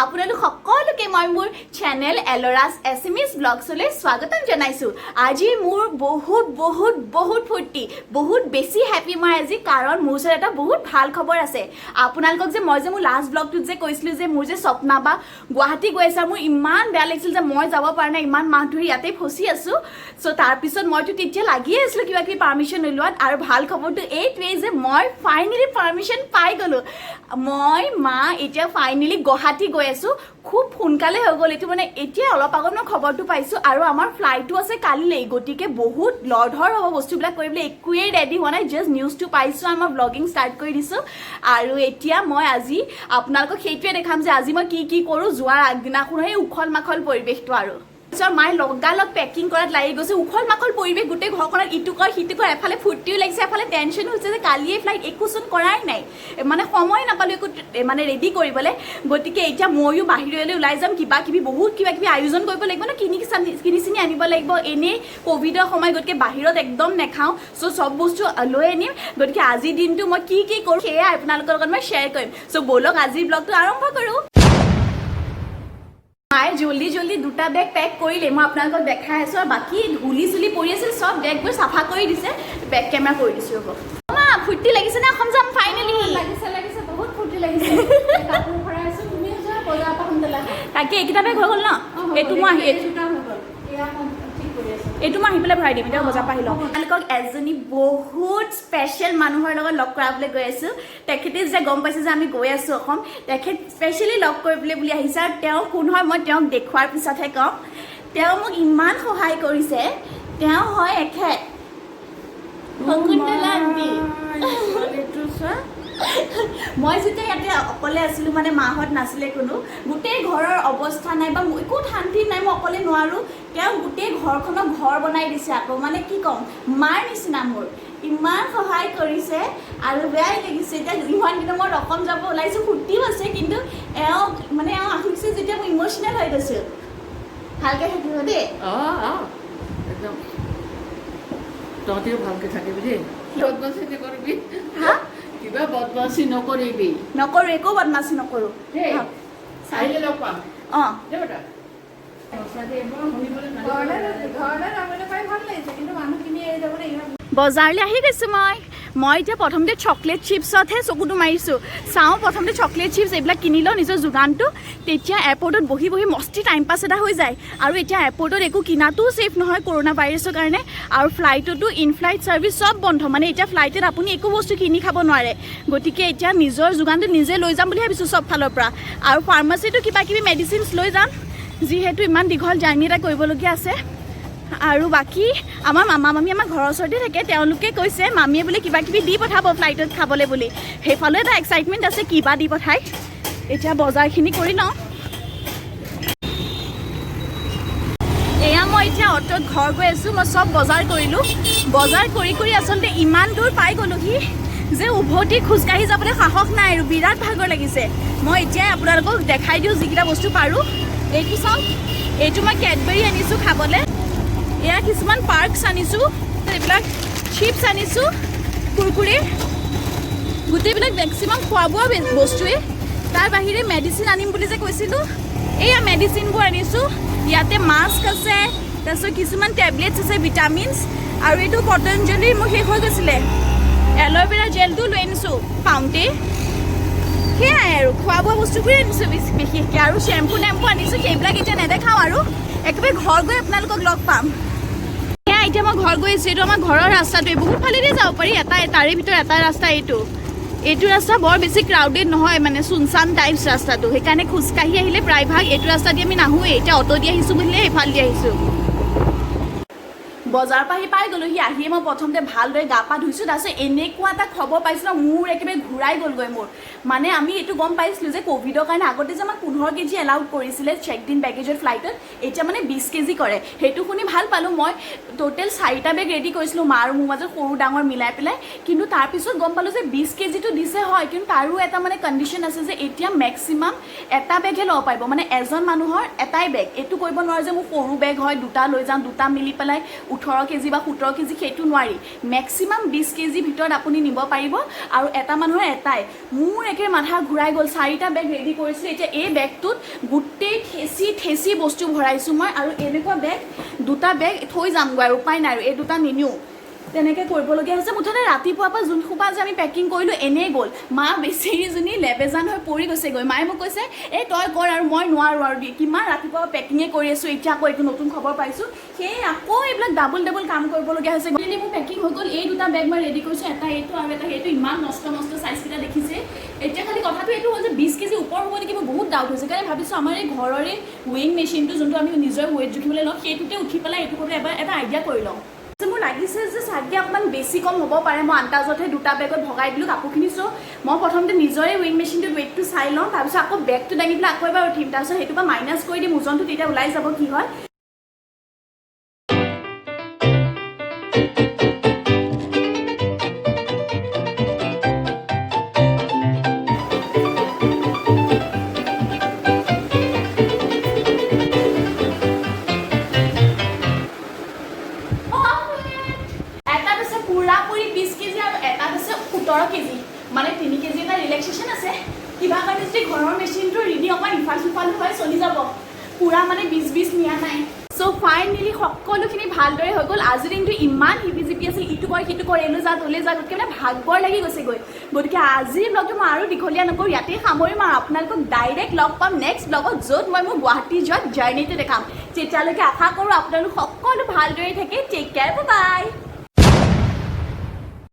আপোনালোক সকলোকে মই মোৰ চেনেল এলৰাজ এছএমএছ ব্লগছলৈ স্বাগতম জনাইছোঁ। আজি মোৰ বহুত বহুত বহুত ফূৰ্তি, বহুত বেছি হেপী মই আজি, কাৰণ মোৰ ওচৰত এটা বহুত ভাল খবৰ আছে। আপোনালোকক যে মই যে মোৰ লাষ্ট ব্লগটোত যে কৈছিলোঁ যে মোৰ যে স্বপ্না বা গুৱাহাটী গৈ আছে আৰু মোৰ ইমান বেয়া লাগিছিল যে মই যাব পৰা নাই, ইমান মাহ ধৰি ইয়াতে ফচি আছোঁ। চ' তাৰপিছত মইতো তেতিয়া লাগিয়ে আছিলোঁ কিবা কিবি পাৰ্মিশ্যন ওলোৱাত। আৰু ভাল খবৰটো এইটোৱেই যে মই ফাইনেলি পাৰ্মিশ্যন পাই গ'লোঁ। মই, মা এতিয়া ফাইনেলি গুৱাহাটী গৈ আছোঁ। খুব সোনকালে হৈ গ'ল এইটো, মানে এতিয়া অলপ আগত মই খবৰটো পাইছোঁ। আৰু আমাৰ ফ্লাইটো আছে কালিলৈ, গতিকে বহুত লৰধৰ হ'ব বস্তুবিলাক কৰিবলৈ। একোৱেই ৰেডি হোৱা নাই, জাষ্ট নিউজটো পাইছোঁ আৰু মই ব্লগিং ষ্টাৰ্ট কৰি দিছোঁ। আৰু এতিয়া মই আজি আপোনালোকক সেইটোৱে দেখাম যে আজি মই কি কি কৰোঁ যোৱাৰ আগদিনাখন, সেই উখল মাখল পৰিৱেশটো। আৰু পিছত মায়ে লগালগ পেকিং কৰাত লাগি গৈছে। উখল মাখল পৰিৱেশ গোটেই ঘৰখনত, ইটো কৰ সিটো কৰ, এফালে ফূৰ্তিও লাগিছে, এফালে টেনশ্যনো হৈছে যে কালিয়ে ফ্লাইট, একোচোন কৰাই নাই, মানে সময় নাপালোঁ একো মানে ৰেডি কৰিবলৈ। গতিকে এতিয়া ময়ো বাহিৰলৈ ওলাই যাম, কিবা কিবি বহুত কিবা কিবি আয়োজন কৰিব লাগিব ন, কিনি চিনি আনিব লাগিব। এনেই ক'ভিডৰ সময়, গতিকে বাহিৰত একদম নাখাওঁ। চ' চব বস্তু লৈ আনিম। গতিকে আজিৰ দিনটো মই কি কি কৰোঁ, সেয়াই আপোনালোকৰ লগত মই শ্বেয়াৰ কৰিম। চ' ব'লক, আজিৰ ব্লগটো আৰম্ভ কৰোঁ। মায়ে জল্দি জল্দি দুটা বেগ পেক কৰিলে, মই আপোনালোকক দেখাই আছোঁ। আৰু বাকী ধূলি চুলি পৰি আছিল, চব বেগবোৰ চাফা কৰি দিছে। বেক কেমেৰা কৰি দিছোঁ, ৰ'ব। মা, ফূৰ্তি লাগিছে নে অসম যাম ফাইনেলি? লাগিছে, লাগিছে, বহুত ফূৰ্তি লাগিছে। কাপোৰ ভৰাই আছো, তুমিও যোৱা বজাৰৰ পৰা, সোনকালে আহা। তাকে, এইকেইটা বেগ হৈ গ'ল ন? অ, হৈ এইটো গ'ল। মই আহি এই দুটা হৈ গ'ল, এয়া মই ঠিক কৰি আছো। এইটো মই আহি পেলাই ভৰাই দিম। এতিয়া বজাৰ পৰা আহি লওঁ। আপোনালোকক এজনী বহুত স্পেচিয়েল মানুহৰ লগত লগ কৰাবলৈ গৈ আছোঁ। তেখেতে যে গম পাইছে যে আমি গৈ আছোঁ অসম, তেখেত স্পেচিয়েলি লগ কৰিবলৈ বুলি আহিছে। আৰু তেওঁ কোন হয়, মই তেওঁক দেখুৱাৰ পিছতহে ক'ম। তেওঁ মোক ইমান সহায় কৰিছে। তেওঁ হয় এখেত শকুন্তলা আণ্টি। ছোৱালীটো চোৱা। মই যেতিয়া ইয়াতে অকলে আছিলোঁ, মানে মাহঁত নাছিলে কোনো, গোটেই ঘৰৰ অৱস্থা নাই বা একো শান্তি নাই, মই অকলে নোৱাৰোঁ। তেওঁ গোটেই ঘৰখনক ঘৰ বনাই দিছে আকৌ, মানে কি ক'ম, মাৰ নিচিনা মোৰ ইমান সহায় কৰিছে। আৰু বেয়াই লাগিছে, এতিয়া ইমান দিনৰ মূৰত অসম যাব ওলাইছোঁ, ফূৰ্তিও আছে, কিন্তু এওঁ মানে এওঁ আহিছে যেতিয়া মই ইম'চনেল হৈ গৈছোঁ। ভালকৈ থাকিব দেই। অঁ, একদম, তহঁতিও ভালকে থাকিবি দেই। বদমাচি নকৰিবি। হা? কিবা বদমাচি নকৰিবি। নকৰোঁ, একো বদমাচি নকৰোঁ। দেই, আহিলে লগ পাম। অঁ। দেই বেটা, সঁচাকে মই শুনিবলৈ ঘৰলৈ ঘৰলৈ যাবলৈ পাই ভাল লাগিছে, কিন্তু মানুহখিনি এৰি যাবলৈ ইমান বজাৰলৈ আহি গৈছোঁ মই। মই এতিয়া প্ৰথমতে চকলেট চিপছতহে চকুটো মাৰিছোঁ। চাওঁ, প্ৰথমতে চকলেট চিপছ এইবিলাক কিনি লওঁ নিজৰ যোগানটো, তেতিয়া এয়াৰপৰ্টত বহি বহি মস্তি টাইম পাছ এটা হৈ যায়। আৰু এতিয়া এয়াৰপৰ্টত একো কিনাটোও ছেফ নহয় কৰোণা ভাইৰাছৰ কাৰণে। আৰু ফ্লাইটতো ইন ফ্লাইট ছাৰ্ভিচ চব বন্ধ, মানে এতিয়া ফ্লাইটত আপুনি একো বস্তু কিনি খাব নোৱাৰে। গতিকে এতিয়া নিজৰ যোগানটো নিজে লৈ যাম বুলি ভাবিছোঁ চব ফালৰ পৰা। আৰু ফাৰ্মাচীতো কিবা কিবি মেডিচিনছ লৈ যাম, যিহেতু ইমান দীঘল জাৰ্ণি এটা কৰিবলগীয়া আছে। আৰু বাকী আমাৰ মামা মামী আমাৰ ঘৰৰ ওচৰতে থাকে। তেওঁলোকে কৈছে মামীয়ে বোলে কিবা কিবি দি পঠাব ফ্লাইটত খাবলৈ বুলি। সেইফালেও এটা এক্সাইটমেণ্ট আছে, কিবা দি পঠায়। এতিয়া বজাৰখিনি কৰি লওঁ। এয়া মই এতিয়া অ'টোত ঘৰ গৈ আছোঁ। মই চব বজাৰ কৰিলোঁ। বজাৰ কৰি কৰি আচলতে ইমান দূৰ পাই গ'লোহি যে উভতি খোজকাঢ়ি যাবলৈ সাহস নাই আৰু বিৰাট ভাগৰ লাগিছে। মই এতিয়াই আপোনালোকক দেখাই দিওঁ যিকেইটা বস্তু পাৰোঁ। এইটো চাওক, এইটো মই কেডবেৰী আনিছোঁ খাবলৈ। এয়া কিছুমান পাৰ্কছ আনিছোঁ, এইবিলাক চিপছ আনিছোঁ, কুৰকুৰে, গোটেইবিলাক মেক্সিমাম খোৱা বোৱা বস্তুৱেই। তাৰ বাহিৰে মেডিচিন আনিম বুলি যে কৈছিলোঁ, এইয়া মেডিচিনবোৰ আনিছোঁ। ইয়াতে মাস্ক আছে, তাৰপিছত কিছুমান টেবলেটছ আছে, ভিটামিনছ। আৰু এইটো পতঞ্জলিৰ, মোৰ শেষ হৈ গৈছিলে। এল'ভেৰা জেলটো লৈ আনিছোঁ পাওঁতেই। সেয়াই আৰু খোৱা বোৱা বস্তুবোৰেই আনিছোঁ বিশেষকৈ। আৰু শ্বেম্পু টেম্পু আনিছোঁ, সেইবিলাক এতিয়া নেদেখাওঁ। আৰু একেবাৰে ঘৰ গৈ আপোনালোকক লগ পাম। সেয়া এতিয়া মই ঘৰ গৈ আছোঁ। এইটো আমাৰ ঘৰৰ ৰাস্তাটোৱে, বহুত ফালেদি যাব পাৰি। এটা তাৰে ভিতৰত এটা ৰাস্তা এইটো। এইটো ৰাস্তা বৰ বেছি ক্ৰাউডেড নহয়, মানে চুনচান টাইপছ ৰাস্তাটো। সেইকাৰণে খোজকাঢ়ি আহিলে প্ৰায়ভাগ এইটো ৰাস্তা দি আমি নাহোৱেই। এতিয়া অ'টো দি আহিছোঁ বুলিলে এইফাল দি আহিছোঁ। বজাৰৰ পৰা আহি পাই গ'লোহি। আহিয়ে মই প্ৰথমতে ভালদৰে গা পা ধুইছোঁ। তাৰপিছত এনেকুৱা এটা খবৰ পাইছোঁ ন, মোৰ একেবাৰে ঘূৰাই গ'লগৈ মোৰ। মানে আমি এইটো গম পাইছিলোঁ যে ক'ভিডৰ কাৰণে আগতে যে আমাক 15 কেজি এলাউড কৰিছিলে চেক ইন বেগেজত ফ্লাইটত, এতিয়া মানে 20 কেজি কৰে। সেইটো শুনি ভাল পালোঁ। মই ট'টেল চাৰিটা বেগ ৰেডি কৰিছিলোঁ, মা আৰু মোৰ মাজত সৰু ডাঙৰ মিলাই পেলাই। কিন্তু তাৰপিছত গম পালোঁ যে 20 কেজিটো দিছে হয়, কিন্তু তাৰো এটা মানে কণ্ডিশ্যন আছে যে এতিয়া মেক্সিমাম এটা বেগহে ল'ব পাৰিব, মানে এজন মানুহৰ এটাই বেগ। এইটো কৰিব নোৱাৰে যে মোৰ সৰু বেগ হয়, দুটা লৈ যাওঁ, দুটা মিলি পেলাই 18 18 কেজি বা 17 কেজি, সেইটো নোৱাৰি। মেক্সিমাম 20 কেজিৰ ভিতৰত আপুনি নিব পাৰিব আৰু এটা মানুহৰ এটাই। মোৰ একে মাথা ঘূৰাই গ'ল। চাৰিটা বেগ ৰেডি কৰিছিলোঁ। এতিয়া এই বেগটোত গোটেই ঠেচি ঠেচি বস্তু ভৰাইছোঁ মই আৰু এনেকুৱা বেগ দুটা বেগ থৈ যামগৈ আৰু উপায় নাই আৰু এই দুটা নিনিওঁ। তেনেকৈ কৰিবলগীয়া হৈছে। মুঠতে ৰাতিপুৱাৰ পৰা যোনসোপা যে আমি পেকিং কৰিলোঁ, এনেই গ'ল। মা বেচেৰীজনী লেবেজান হৈ পৰি গৈছেগৈ। মায়ে মোক কৈছে, "এই তই কৰ আৰু, মই নোৱাৰোঁ আৰু কিমান ৰাতিপুৱা পেকিঙে কৰি আছোঁ। এতিয়া আকৌ এইটো নতুন খবৰ পাইছোঁ, সেয়ে আকৌ এইবিলাক ডাবল ডাবল কাম কৰিবলগীয়া হৈছে।" ফাইনেলি মোৰ পেকিং হৈ গ'ল। এই দুটা বেগ মই ৰেডি কৰিছোঁ, এটা এইটো আৰু এটা সেইটো। ইমান মস্ত মস্ত চাইজকেইটা দেখিছে। এতিয়া খালি কথাটো এইটো হ'ল যে 20 কেজি ওপৰ হ'ব নেকি, মোৰ বহুত ডাউট হৈছে। কাৰণে ভাবিছোঁ আমাৰ এই ঘৰৰে ৱেইং মেচিনটো, যোনটো আমি নিজৰ ৱেইট জুখিবলৈ লওঁ, সেইটোতে উঠি পেলাই এইটো কৰিবলৈ এবাৰ এটা আইডিয়া কৰি লওঁ। মোৰ লাগিছে যে চাগে অকণমান বেছি কম হ'ব পাৰে। মই আন্দাজতহে দুটা বেগত ভগাই দিলোঁ কাপোৰখিনি। চ' মই প্ৰথমতে নিজৰে ৱেইং মেচিনটোত ৱেইটটো চাই লওঁ, তাৰপিছত আকৌ বেগটো দাঙি পেলাই আকৌ এবাৰ উঠিম, তাৰপিছত সেইটোৰ পৰা মাইনাছ কৰি দিম ওজনটো, তেতিয়া ওলাই যাব কি হয়। এটাত আছে পুৰাপুৰি 20 কেজি আৰু এটাত আছে 17 কেজি, মানে 3 কেজি এটা ৰিলেক্সেশ্যন আছে। কিবা কাৰণে যদি ঘৰৰ মেচিনটো ৰিডিং অকণমান ইফাল সিফাল হয়, চলি যাব। পূৰা মানে 20 20 নিয়া নাই। চ' ফাইনেলি সকলোখিনি ভালদৰে হৈ গ'ল। আজিৰ দিনটো ইমান হিপি জিপি আছিল, ইটো কৰ সিটো কৰ, এলো যা তলে যা, গতিকে মানে ভাগৰ লাগি গৈছেগৈ। গতিকে আজিৰ ব্লগটো মই আৰু দীঘলীয়া নকৰোঁ, ইয়াতেই সামৰিম আৰু আপোনালোকক ডাইৰেক্ট লগ পাম নেক্সট ব্লগত, য'ত মই মোৰ গুৱাহাটী যোৱা জাৰ্ণিটো দেখাম। তেতিয়ালৈকে আশা কৰোঁ আপোনালোক সকলো ভালদৰে থাকে। Take care, bye.